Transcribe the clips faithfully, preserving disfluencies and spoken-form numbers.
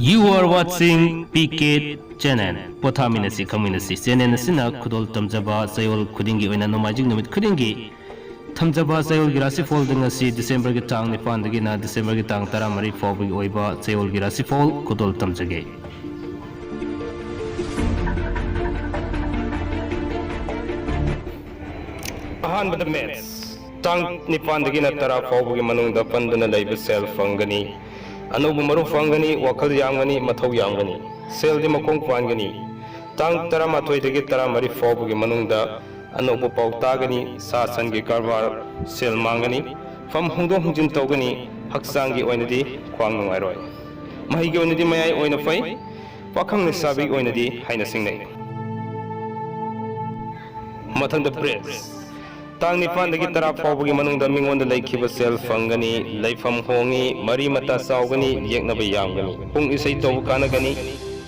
You are watching P K channel. ꯄꯣꯊꯥꯃꯤꯟꯅꯁꯤ, ꯈꯪꯃꯤꯟꯅꯁꯤ꯫ Channel ꯑꯁꯤꯅ ꯈꯨꯗꯣꯜ ꯇꯝꯖꯕ ꯆꯌꯣꯜ ꯈꯨꯗꯤꯡꯒꯤ ꯑꯣꯏꯅ ꯅꯣꯡꯃꯥꯏꯖꯤꯡ ꯅꯨꯃꯤꯠ ꯈꯨꯗꯤꯡꯒꯤ ꯊꯝꯖꯕ ꯆꯌꯣꯜꯒꯤ ꯔꯥꯁꯤꯐꯣꯜꯗ ꯉꯁꯤ ꯗꯤꯁꯦꯝꯕꯔꯒꯤ ꯇꯥꯡ ꯅꯤꯄꯥꯟꯗꯒꯤꯅ ꯗꯤꯁꯦꯝꯕꯔꯒꯤ ꯇꯥꯡ ꯇꯔꯥꯃꯔꯤ ꯐꯥꯎꯕꯒꯤ ꯑꯣꯏꯕ ꯆꯌꯣꯜꯒꯤ ꯔꯥꯁꯤꯐꯣꯜ ꯈꯨꯗꯣꯜ ꯇꯝꯖꯒꯦ꯫ ꯑꯍꯥꯟꯕꯗ ꯃꯦꯠꯁ꯫ ꯇꯥꯡ ꯅꯤꯄꯥꯟꯗꯒꯤꯅ ꯇꯔꯥ ꯐꯥꯎꯕꯒꯤ ꯃꯅꯨꯡꯗ ꯄꯟꯗꯨꯅ ꯂꯩꯕ ꯁꯦꯜ ꯐꯪꯒꯅꯤ꯫ ꯑꯅꯧꯕ ꯃꯔꯨꯞ ꯐꯪꯒꯅꯤ, ꯋꯥꯈꯜ ꯌꯥꯝꯒꯅꯤ, ꯃꯊꯧ ꯌꯥꯝꯒꯅꯤ꯫ ꯁꯦꯜꯗꯤ ꯃꯈꯣꯡ ꯄꯥꯟꯒꯅꯤ꯫ ꯇꯥꯡ ꯇꯔꯥꯃꯥꯊꯣꯏꯗꯒꯤ ꯇꯔꯥꯃꯔꯤ ꯐꯥꯎꯕꯒꯤ ꯃꯅꯨꯡꯗ ꯑꯅꯧꯕ ꯄꯥꯎ ꯇꯥꯒꯅꯤ, ꯁꯥ ꯁꯟꯒꯤ ꯀꯔꯕꯥꯔ, ꯁꯦꯜ ꯃꯥꯡꯒꯅꯤ, ꯐꯝ ꯍꯣꯡꯗꯣꯛ ꯍꯣꯡꯖꯤꯟ ꯇꯧꯒꯅꯤ, ꯍꯛꯆꯥꯡꯒꯤ ꯑꯣꯏꯅꯗꯤ ꯈ꯭ꯋꯥꯡ ꯅꯨꯡꯉꯥꯏꯔꯣꯏ꯫ ꯃꯍꯩꯒꯤ ꯑꯣꯏꯅꯗꯤ ꯃꯌꯥꯏ ꯑꯣꯏꯅ ꯐꯩ, ꯄꯥꯈꯪ ꯂꯩꯁꯥꯕꯤꯒꯤ ꯑꯣꯏꯅꯗꯤ ꯍꯥꯏꯅ ꯁꯤꯡꯅꯩ꯫ ꯃꯊꯪꯗ ꯕ꯭ꯔꯤꯖ꯫ ꯇꯥꯡ ꯅꯤꯄꯥꯟꯗꯒꯤ ꯇꯔꯥ ꯐꯥꯎꯕꯒꯤ ꯃꯅꯨꯡꯗ ꯃꯤꯉꯣꯟꯗ ꯂꯩꯈꯤꯕ ꯁꯦꯜ ꯐꯪꯒꯅꯤ, ꯂꯩꯐꯝ ꯍꯣꯡꯉꯤ, ꯃꯔꯤ ꯃꯇꯥ ꯆꯥꯎꯒꯅꯤ, ꯌꯦꯛꯅꯕ ꯌꯥꯝꯒꯅꯤ꯫ ꯄꯨꯡ ꯏꯁꯩ ꯇꯧꯕ ꯀꯥꯟꯅꯒꯅꯤ꯫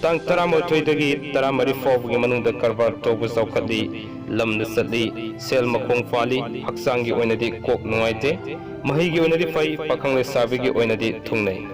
ꯇꯥꯡ ꯇꯔꯥꯃꯥꯊꯣꯏꯗꯒꯤ ꯇꯔꯥꯃꯔꯤ ꯐꯥꯎꯕꯒꯤ ꯃꯅꯨꯡꯗ ꯀꯔꯕꯥꯔ ꯇꯧꯕ ꯆꯥꯎꯈꯠꯂꯤ, ꯂꯝꯗ ꯆꯠꯂꯤ, ꯁꯦꯜ ꯃꯈꯣꯡ ꯄꯥꯜꯂꯤ, ꯍꯛꯆꯥꯡꯒꯤ ꯑꯣꯏꯅꯗꯤ ꯀꯣꯛ ꯅꯨꯡꯉꯥꯏꯇꯦ, ꯃꯍꯩꯒꯤ ꯑꯣꯏꯅꯗꯤ ꯐꯩ, ꯄꯥꯈꯪ ꯂꯩꯁꯥꯕꯤꯒꯤ ꯑꯣꯏꯅꯗꯤ ꯊꯨꯡꯅꯩ꯫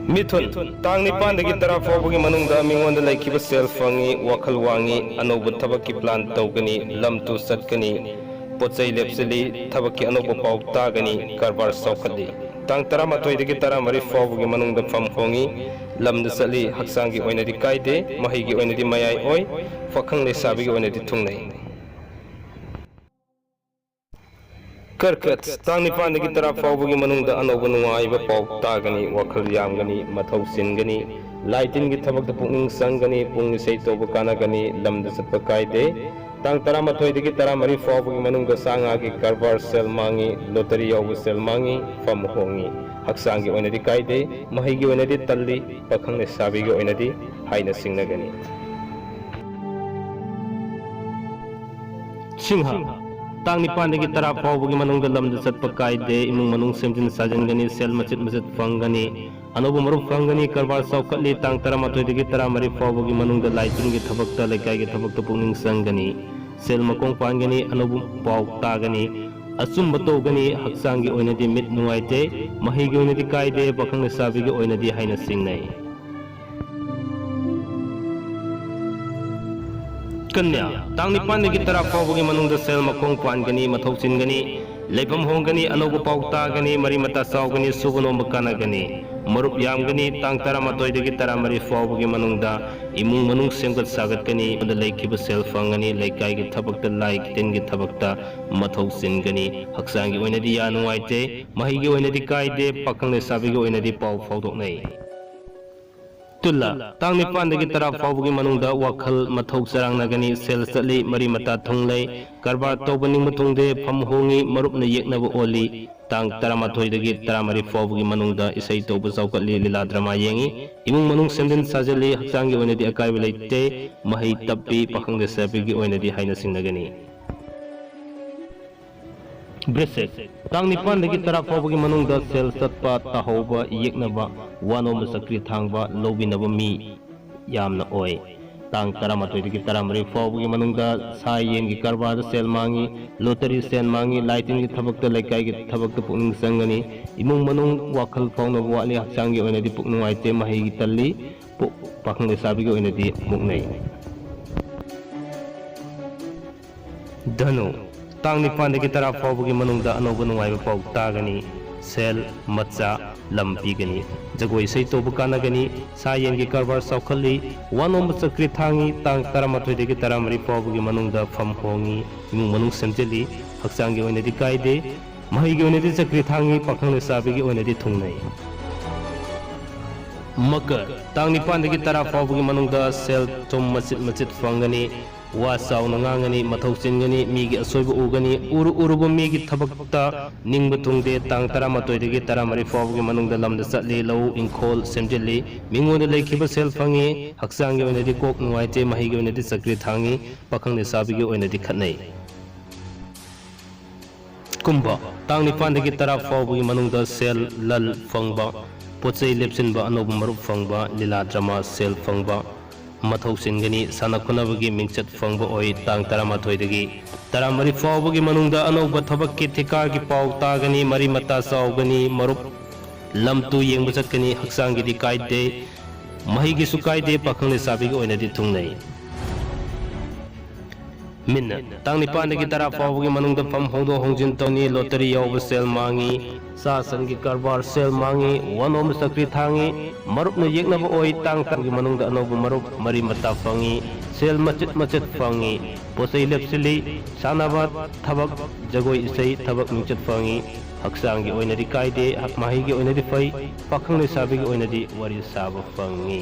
ꯃꯤꯊꯨꯟ꯫ ꯇꯥꯡ ꯅꯤꯄꯥꯟꯗꯒꯤ ꯇꯔꯥ ꯐꯥꯎꯕꯒꯤ ꯃꯅꯨꯡꯗ ꯃꯤꯉꯣꯟꯗ ꯂꯩꯈꯤꯕ ꯁꯦꯜ ꯐꯪꯉꯤ, ꯋꯥꯈꯜ ꯋꯥꯡꯉꯤ, ꯑꯅꯧꯕ ꯊꯕꯛꯀꯤ ꯄ꯭ꯂꯥꯟ ꯇꯧꯒꯅꯤ, ꯂꯝ ꯇꯨ ꯆꯠꯀꯅꯤ, ꯄꯣꯠ ꯆꯩ ꯂꯦꯞꯁꯤꯜꯂꯤ, ꯊꯕꯛꯀꯤ ꯑꯅꯧꯕ ꯄꯥꯎ ꯇꯥꯒꯅꯤ, ꯀꯔꯕꯥꯔ ꯆꯥꯎꯈꯠꯂꯤ꯫ ꯇꯥꯡ ꯇꯔꯥꯃꯥꯊꯣꯏꯗꯒꯤ ꯇꯔꯥꯃꯔꯤ ꯐꯥꯎꯕꯒꯤ ꯃꯅꯨꯡꯗ ꯐꯝ ꯍꯣꯡꯉꯤ, ꯂꯝꯗ ꯆꯠꯂꯤ, ꯍꯛꯆꯥꯡꯒꯤ ꯑꯣꯏꯅꯗꯤ ꯀꯥꯏꯗꯦ, ꯃꯍꯩꯒꯤ ꯑꯣꯏꯅꯗꯤ ꯃꯌꯥꯏ ꯑꯣꯏ, ꯄꯥꯈꯪ ꯂꯩꯁꯥꯕꯤꯒꯤ ꯑꯣꯏꯅꯗꯤ ꯊꯨꯡꯅꯩ꯫ ꯀꯔꯀꯠ꯫ ꯇꯥꯡ ꯅꯤꯄꯥꯟꯗꯒꯤ ꯇꯔꯥ ꯐꯥꯎꯕꯒꯤ ꯃꯅꯨꯡꯗ ꯑꯅꯧꯕ ꯅꯨꯡꯉꯥꯏꯕ ꯄꯥꯎ ꯇꯥꯒꯅꯤ, ꯋꯥꯈꯜ ꯌꯥꯝꯒꯅꯤ, ꯃꯊꯧ ꯆꯤꯟꯒꯅꯤ, ꯂꯥꯏ ꯇꯤꯟꯒꯤ ꯊꯕꯛꯇ ꯄꯨꯛꯅꯤꯡ ꯆꯪꯒꯅꯤ, ꯄꯨꯡ ꯏꯁꯩ ꯇꯧꯕ ꯀꯥꯟꯅꯒꯅꯤ, ꯂꯝꯗ ꯆꯠꯄ ꯀꯥꯏꯗꯦ꯫ ꯇꯥꯡ ꯇꯔꯥꯃꯥꯊꯣꯏꯗꯒꯤ ꯇꯔꯥꯃꯔꯤ ꯐꯥꯎꯕꯒꯤ ꯃꯅꯨꯡꯗ ꯁꯥ ꯉꯥꯒꯤ ꯀꯔꯕꯥꯔ ꯁꯦꯜ ꯃꯥꯡꯉꯤ, ꯂꯣꯇꯔꯤ ꯌꯥꯎꯕ ꯁꯦꯜ ꯃꯥꯡꯉꯤ, ꯐꯝ ꯍꯣꯡꯉꯤ꯫ ꯍꯛꯆꯥꯡꯒꯤ ꯑꯣꯏꯅꯗꯤ ꯀꯥꯏꯗꯦ, ꯃꯍꯩꯒꯤ ꯑꯣꯏꯅꯗꯤ ꯇꯜꯂꯤ, ꯄꯥꯈꯪ ꯂꯩꯁꯥꯕꯤꯒꯤ ꯑꯣꯏꯅꯗꯤ ꯍꯥꯏꯅ ꯁꯤꯡꯅꯒꯅꯤ꯫ ꯁꯤꯡꯍ꯫ ꯇꯥꯡ ꯅꯤꯄꯥꯟꯗꯒꯤ ꯇꯔꯥ ꯐꯥꯎꯕꯒꯤ ꯃꯅꯨꯡꯗ ꯂꯝꯗ ꯆꯠꯄ ꯀꯥꯏꯗꯦ, ꯏꯃꯨꯡ ꯃꯅꯨꯡ ꯁꯦꯝꯖꯤꯟ ꯁꯥꯖꯤꯟꯒꯅꯤ, ꯁꯦꯜ ꯃꯆꯤꯠ ꯃꯆꯤꯠ ꯐꯪꯒꯅꯤ, ꯑꯅꯧꯕ ꯃꯔꯨꯞ ꯐꯪꯒꯅꯤ, ꯀꯔꯕꯥꯔ ꯆꯥꯎꯈꯠꯂꯤ꯫ ꯇꯥꯡ ꯇꯔꯥꯃꯥꯊꯣꯏꯗꯒꯤ ꯇꯔꯥꯃꯔꯤ ꯐꯥꯎꯕꯒꯤ ꯃꯅꯨꯡꯗ ꯂꯥꯏ ꯇꯤꯟꯒꯤ ꯊꯕꯛꯇ, ꯂꯩꯀꯥꯏꯒꯤ ꯊꯕꯛꯇ ꯄꯨꯛꯅꯤꯡ ꯆꯪꯒꯅꯤ, ꯁꯦꯜ ꯃꯈꯣꯡ ꯄꯥꯟꯒꯅꯤ, ꯑꯅꯧꯕ ꯄꯥꯎ ꯇꯥꯒꯅꯤ, ꯑꯆꯨꯝꯕ ꯇꯧꯒꯅꯤ, ꯍꯛꯆꯥꯡꯒꯤ ꯑꯣꯏꯅꯗꯤ ꯃꯤꯠ ꯅꯨꯡꯉꯥꯏꯇꯦ, ꯃꯍꯩꯒꯤ ꯑꯣꯏꯅꯗꯤ ꯀꯥꯏꯗꯦ, ꯄꯥꯈꯪ ꯂꯩꯁꯥꯕꯤꯒꯤ ꯑꯣꯏꯅꯗꯤ ꯍꯥꯏꯅ ꯆꯤꯡꯅꯩ꯫ ꯀꯟꯌꯥ, ꯇꯥꯡ ꯅꯤꯄꯥꯟꯗꯒꯤ ꯇꯔꯥ ꯐꯥꯎꯕꯒꯤ ꯃꯅꯨꯡꯗ ꯁꯦꯜ ꯃꯈꯣꯡ ꯄꯥꯟꯒꯅꯤ, ꯃꯊꯧ ꯆꯤꯟꯒꯅꯤ, ꯂꯩꯐꯝ ꯍꯣꯡꯒꯅꯤ, ꯑꯅꯧꯕ ꯄꯥꯎ ꯇꯥꯒꯅꯤ, ꯃꯔꯤ ꯃꯇꯥ ꯆꯥꯎꯒꯅꯤ, ꯁꯨꯕ ꯅꯣꯝꯕ ꯀꯥꯟꯅꯒꯅꯤ, ꯃꯔꯨꯞ ꯌꯥꯝꯒꯅꯤ꯫ ꯇꯥꯡ ꯇꯔꯥꯃꯥꯊꯣꯏꯗꯒꯤ ꯇꯔꯥꯃꯔꯤ ꯐꯥꯎꯕꯒꯤ ꯃꯅꯨꯡꯗ ꯏꯃꯨꯡ ꯃꯅꯨꯡ ꯁꯦꯝꯒꯠ ꯁꯥꯒꯠꯀꯅꯤ, ꯑꯗ ꯂꯩꯈꯤꯕ ꯁꯦꯜ ꯐꯪꯒꯅꯤ, ꯂꯩꯀꯥꯏꯒꯤ ꯊꯕꯛꯇ, ꯂꯥꯏ ꯇꯤꯟꯒꯤ ꯊꯕꯛꯇ ꯃꯊꯧ ꯆꯤꯟꯒꯅꯤ꯫ ꯍꯛꯆꯥꯡꯒꯤ ꯑꯣꯏꯅꯗꯤ ꯌꯥ ꯅꯨꯡꯉꯥꯏꯇꯦ, ꯃꯍꯩꯒꯤ ꯑꯣꯏꯅꯗꯤ ꯀꯥꯏꯗꯦ, ꯄꯥꯈꯪ ꯂꯩꯁꯥꯕꯤꯒꯤ ꯑꯣꯏꯅꯗꯤ ꯄꯥꯎ ꯐꯥꯎꯗꯣꯛꯅꯩ꯫ ꯇꯨꯂꯥ, ꯇꯥꯡ ꯅꯤꯄꯥꯟꯗꯒꯤ ꯇꯔꯥ ꯐꯥꯎꯕꯒꯤ ꯃꯅꯨꯡꯗ ꯋꯥꯈꯜ ꯃꯊꯧ ꯆꯔꯥꯡꯅꯒꯅꯤ, ꯁꯦꯜ ꯆꯠꯂꯤ, ꯃꯔꯤ ꯃꯇꯥ ꯊꯨꯡꯂꯩ, ꯀꯔꯕꯥꯔ ꯇꯧꯕ ꯅꯤꯡꯕ ꯊꯨꯡꯗꯦ, ꯐꯝ ꯍꯣꯡꯉꯤ, ꯃꯔꯨꯞꯅ ꯌꯦꯛꯅꯕ ꯑꯣꯜꯂꯤ꯫ ꯇꯥꯡ ꯇꯔꯥꯃꯥꯊꯣꯏꯗꯒꯤ ꯇꯔꯥꯃꯔꯤ ꯐꯥꯎꯕꯒꯤ ꯃꯅꯨꯡꯗ ꯏꯁꯩ ꯇꯧꯕ ꯆꯥꯎꯈꯠꯂꯤ, ꯂꯤꯂꯥ ꯗ꯭ꯔꯃꯥ ꯌꯦꯡꯉꯤ, ꯏꯃꯨꯡ ꯃꯅꯨꯡ ꯁꯦꯝꯖꯤꯟ ꯁꯥꯖꯤꯜꯂꯤ, ꯍꯛꯆꯥꯡꯒꯤ ꯑꯣꯏꯅꯗꯤ ꯑꯀꯥꯏꯕ ꯂꯩꯇꯦ, ꯃꯍꯩ ꯇꯞꯄꯤ, ꯄꯥꯈꯪ ꯂꯩꯁꯥꯕꯤꯒꯤ ꯑꯣꯏꯅꯗꯤ ꯍꯥꯏꯅ ꯆꯤꯡꯅꯒꯅꯤ꯫ ꯕ꯭ꯔꯤꯁꯤꯛ, ꯇꯥꯡ ꯅꯤꯄꯥꯟꯗꯒꯤ ꯇꯔꯥ ꯐꯥꯎꯕꯒꯤ ꯃꯅꯨꯡꯗ ꯁꯦꯜ ꯆꯠꯄ, ꯇꯥꯍꯧꯕ, ꯌꯦꯛꯅꯕ, ꯋꯥ ꯅꯣꯝꯕ, ꯆꯀ꯭ꯔꯤ ꯊꯥꯡꯕ, ꯂꯧꯕꯤꯅꯕ ꯃꯤ ꯌꯥꯝꯅ ꯑꯣꯏ꯫ ꯇꯥꯡ ꯇꯔꯥꯃꯥꯊꯣꯏꯗꯒꯤ ꯇꯔꯥꯃꯔꯤ ꯐꯥꯎꯕꯒꯤ ꯃꯅꯨꯡꯗ ꯁꯥ ꯌꯦꯟꯒꯤ ꯀꯔꯕꯥꯔꯗ ꯁꯦꯜ ꯃꯥꯡꯉꯤ, ꯂꯣꯇꯔꯤ ꯁꯦꯜ ꯃꯥꯡꯉꯤ, ꯂꯥꯏ ꯇꯤꯟꯒꯤ ꯊꯕꯛꯇ, ꯂꯩꯀꯥꯏꯒꯤ ꯊꯕꯛꯇ ꯄꯨꯛꯅꯤꯡ ꯆꯪꯒꯅꯤ, ꯏꯃꯨꯡ ꯃꯅꯨꯡ ꯋꯥꯈꯜ ꯐꯥꯎꯅꯕ ꯋꯥꯠꯂꯤ, ꯍꯛꯆꯥꯡꯒꯤ ꯑꯣꯏꯅꯗꯤ ꯄꯨꯛ ꯅꯨꯡꯉꯥꯏꯇꯦ, ꯃꯍꯩꯒꯤ ꯇꯜꯂꯤ, ꯄꯨ-, ꯄꯥꯈꯪ ꯂꯩꯁꯥꯕꯤꯒꯤ ꯑꯣꯏꯅꯗꯤ ꯃꯨꯛꯅꯩ꯫ ꯙꯅꯨ, ꯇꯥꯡ ꯅꯤꯄꯥꯟꯗꯒꯤ ꯇꯔꯥ ꯐꯥꯎꯕꯒꯤ ꯃꯅꯨꯡꯗ ꯑꯅꯧꯕ ꯅꯨꯡꯉꯥꯏꯕ ꯄꯥꯎ ꯇꯥꯒꯅꯤ꯫ ꯁꯦꯜ, ꯃꯆꯥ, ꯂꯝ ꯄꯤꯒꯅꯤ꯫ ꯖꯒꯣꯏ ꯏꯁꯩ ꯇꯧꯕ ꯀꯥꯟꯅꯒꯅꯤ꯫ ꯁꯥ ꯌꯦꯟꯒꯤ ꯀꯔꯕꯥꯔ ꯆꯥꯎꯈꯠꯂꯤ꯫ ꯋꯥ ꯅꯣꯝꯕ ꯆꯀ꯭ꯔꯤ ꯊꯥꯡꯉꯤ꯫ ꯇꯥꯡ ꯇꯔꯥꯃꯥꯊꯣꯏꯗꯒꯤ ꯇꯔꯥꯃꯔꯤ ꯐꯥꯎꯕꯒꯤ ꯃꯅꯨꯡꯗ ꯐꯝ ꯍꯣꯡꯉꯤ꯫ ꯏꯃꯨꯡ ꯃꯅꯨꯡ ꯁꯦꯝꯖꯤꯜꯂꯤ꯫ ꯍꯛꯆꯥꯡꯒꯤ ꯑꯣꯏꯅꯗꯤ ꯀꯥꯏꯗꯦ꯫ ꯃꯍꯩꯒꯤ ꯑꯣꯏꯅꯗꯤ ꯆꯀ꯭ꯔꯤ ꯊꯥꯡꯉꯤ꯫ ꯄꯥꯈꯪ ꯂꯩꯁꯥꯕꯤꯒꯤ ꯑꯣꯏꯅꯗꯤ ꯊꯨꯡꯅꯩ꯫ ꯃꯀꯔ, ꯇꯥꯡ ꯅꯤꯄꯥꯟꯗꯒꯤ ꯇꯔꯥ ꯐꯥꯎꯕꯒꯤ ꯃꯅꯨꯡꯗ ꯁꯦꯜ ꯊꯨꯝ ꯃꯆꯤꯠ ꯃꯆꯤꯠ ꯐꯪꯒꯅꯤ꯫ ꯋꯥ ꯆꯥꯎꯅ ꯉꯥꯡꯒꯅꯤ, ꯃꯊꯧ ꯆꯤꯟꯒꯅꯤ, ꯃꯤꯒꯤ ꯑꯁꯣꯏꯕ ꯎꯒꯅꯤ, ꯎꯔꯨ ꯎꯔꯨꯕ ꯃꯤꯒꯤ ꯊꯕꯛꯇ ꯅꯤꯡꯕ ꯊꯨꯡꯗꯦ꯫ ꯇꯥꯡ ꯇꯔꯥꯃꯥꯊꯣꯏꯗꯒꯤ ꯇꯔꯥꯃꯔꯤ ꯐꯥꯎꯕꯒꯤ ꯃꯅꯨꯡꯗ ꯂꯝꯗ ꯆꯠꯂꯤ, ꯂꯧ ꯏꯪꯈꯣꯜ ꯁꯦꯝꯖꯤꯜꯂꯤ, ꯃꯤꯉꯣꯟꯗ ꯂꯩꯈꯤꯕ ꯁꯦꯜ ꯐꯪꯉꯤ, ꯍꯛꯆꯥꯡꯒꯤ ꯑꯣꯏꯅꯗꯤ ꯀꯣꯛ ꯅꯨꯡꯉꯥꯏꯇꯦ, ꯃꯍꯩꯒꯤ ꯑꯣꯏꯅꯗꯤ ꯆꯀ꯭ꯔꯤ ꯊꯥꯡꯉꯤ, ꯄꯥꯈꯪ ꯂꯩꯁꯥꯕꯤꯒꯤ ꯑꯣꯏꯅꯗꯤ ꯈꯠꯅꯩ꯫ ꯀꯨꯝꯚ, ꯇꯥꯡ ꯅꯤꯄꯥꯟꯗꯒꯤ ꯇꯔꯥ ꯐꯥꯎꯕꯒꯤ ꯃꯅꯨꯡꯗ ꯁꯦꯜ, ꯂꯟ ꯐꯪꯕ, ꯄꯣꯠ ꯆꯩ ꯂꯦꯞꯁꯤꯟꯕ, ꯑꯅꯧꯕ ꯃꯔꯨꯞ ꯐꯪꯕ, ꯂꯤꯂꯥ ꯗ꯭ꯔꯃꯥ ꯁꯦꯜ ꯐꯪꯕ, ꯃꯊꯧ ꯆꯤꯟꯒꯅꯤ꯫ ꯁꯥꯟꯅ ꯈꯣꯠꯅꯕꯒꯤ ꯃꯤꯡꯆꯠ ꯐꯪꯕ ꯑꯣꯏ꯫ ꯇꯥꯡ ꯇꯔꯥꯃꯥꯊꯣꯏꯗꯒꯤ ꯇꯔꯥꯃꯔꯤ ꯐꯥꯎꯕꯒꯤ ꯃꯅꯨꯡꯗ ꯑꯅꯧꯕ ꯊꯕꯛꯀꯤ ꯊꯤꯀꯥꯒꯤ ꯄꯥꯎ ꯇꯥꯒꯅꯤ꯫ ꯃꯔꯤ ꯃꯇꯥ ꯆꯥꯎꯒꯅꯤ꯫ ꯃꯔꯨꯞ ꯂꯝ ꯇꯨ ꯌꯦꯡꯕ ꯆꯠꯀꯅꯤ꯫ ꯍꯛꯆꯥꯡꯒꯤꯗꯤ ꯀꯥꯏꯗꯦ꯫ ꯃꯍꯩꯒꯤꯁꯨ ꯀꯥꯏꯗꯦ꯫ ꯄꯥꯈꯪ ꯂꯩꯁꯥꯕꯤꯒꯤ ꯑꯣꯏꯅꯗꯤ ꯊꯨꯡꯅꯩ꯫ ꯃꯤꯟꯅ ꯇꯥꯡ ꯅꯤꯄꯥꯟꯗꯒꯤ ꯇꯔꯥ ꯐꯥꯎꯕꯒꯤ ꯃꯅꯨꯡꯗ ꯐꯝ ꯍꯣꯡꯗꯣꯛ ꯍꯣꯡꯖꯤꯟ ꯇꯧꯅꯤ꯫ ꯂꯣꯇꯔꯤ ꯌꯥꯎꯕ ꯁꯦꯜ ꯃꯥꯡꯉꯤ꯫ ꯁꯥ ꯁꯟꯒꯤ ꯀꯔꯕꯥꯔ ꯁꯦꯜ ꯃꯥꯡꯉꯤ꯫ ꯋꯥꯅꯣꯝꯕ ꯆꯀ꯭ꯔꯤ ꯊꯥꯡꯉꯤ꯫ ꯃꯔꯨꯞꯅ ꯌꯦꯛꯅꯕ ꯑꯣꯏ꯫ ꯇꯥꯡ ꯇꯔꯥꯒꯤ ꯃꯅꯨꯡꯗ ꯑꯅꯧꯕ ꯃꯔꯨꯞ ꯃꯔꯤ ꯃꯇꯥ ꯐꯪꯉꯤ꯫ ꯁꯦꯜ ꯃꯆꯤꯠ ꯃꯆꯤꯠ ꯐꯪꯉꯤ꯫ ꯄꯣꯠ ꯆꯩ ꯂꯦꯞꯁꯤꯜꯂꯤ꯫ ꯁꯥꯟꯅꯕ, ꯊꯕꯛ, ꯖꯒꯣꯏ ꯏꯁꯩ, ꯊꯕꯛ ꯃꯤꯡꯆꯠ ꯐꯪꯉꯤ꯫ ꯍꯛꯆꯥꯡꯒꯤ ꯑꯣꯏꯅꯗꯤ ꯀꯥꯏꯗꯦ꯫ ꯃꯍꯩꯒꯤ ꯑꯣꯏꯅꯗꯤ ꯐꯩ꯫ ꯄꯥꯈꯪ ꯂꯩꯁꯥꯕꯤꯒꯤ ꯑꯣꯏꯅꯗꯤ ꯋꯥꯔꯤ ꯁꯥꯕ ꯐꯪꯉꯤ꯫